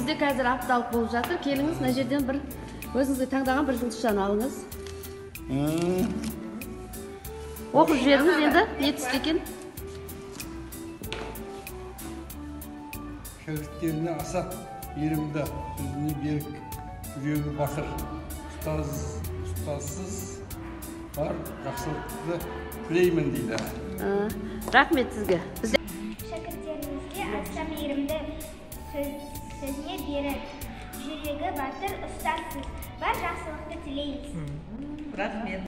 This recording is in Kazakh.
Бізде қазір апталық болып жатыр. Келіңіз, мына жерден бір өзіңізге таңдаған бір жұлдызшаны алыңыз. Оқып жіберіңіз енді, не түсті екен? Шәкірттеріне аса мейірімді, өзіне берік, жүрегі батыр, ұстазсыз бар жақсылықты тілеймін дейді. Рахмет сізге. Шәкірттеріңізге аса мейірімді, сөзіне берік, жүрегі батыр, ұстазсыз бар жақсылықты тілейміз. Рахмет.